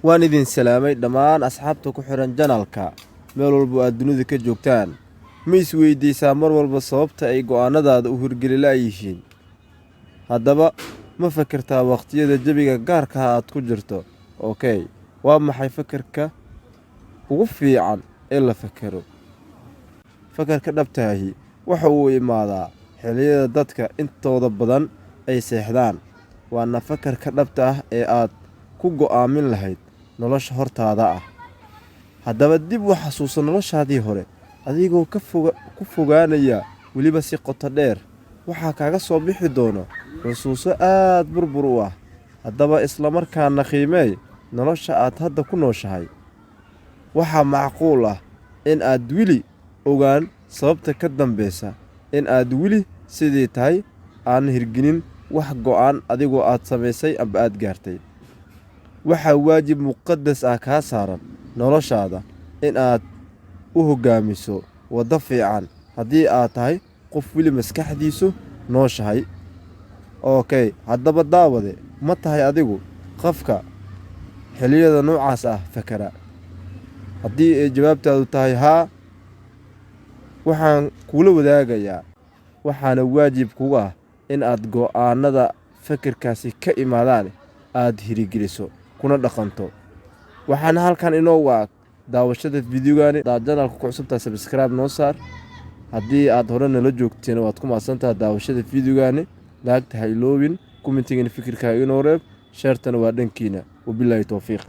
Waan idin salaamay dhammaan asxaabta ku xihan channelka, meel walbo aad dunida ka joogtaan. Ma isweydiisaa mar walba sababta ay go'aanadaada u hirgeli la'yihiin? Haddaba, ma fekertaa waqtiyada jawiga gaarka ah aad ku jirto? Okay, waa maxay fekerka ugu fiican ee la fekero? Fekerka dhabta ahi waxa uu imaadaa xilliyada dadka intooda badan ay seexdaan, waana fekerka dhabta ah ee aad ku go'aamin lahayd nolosha hortaada ah. Haddaba, dib u xasuuso noloshaadii hore, adigoo ku fogaanaya weliba si qoto dheer. Waxaa kaaga soo bixi doona xusuuso aad burbur u ah. Haddaba, isla markaana qiimeey nolosha aad hadda ku nooshahay. Waxaa macquul ah in aad weli ogaan sababta ka dambeysa in aad weli sidii tahay, aan hirgelin wax go'aan adigoo aad samaysay amba aad gaartay. Waxaa waajib muqadas ah kaa saaran noloshaada in aad u hoggaamiso waddo fiican haddii aad tahay qof weli maskaxdiisu nooshahay. Okay, haddaba daawade, ma tahay adigu qofka xilliyada noocaas ah fakara? Haddii ay jawaabtaadu tahay haa, waxaan kuula wadaagayaa, waxaana waajib kugu ah in aad go'aanada fekerkaasi ka imaadaan aad hirigeliso kuna dhaqanto. Waxaana halkan inoogu ag daawashada videogani. Hadaad channelka ku cusubtahay, subscribe noo saar. Haddii aad hore nala joogteen, waad ku mahadsantahay daawashada videogani. Like-ta ha iloobin, commentigana fikirkaaga inoo reeb, share-tana waa dhankiina. Wabilaahi towfiiq.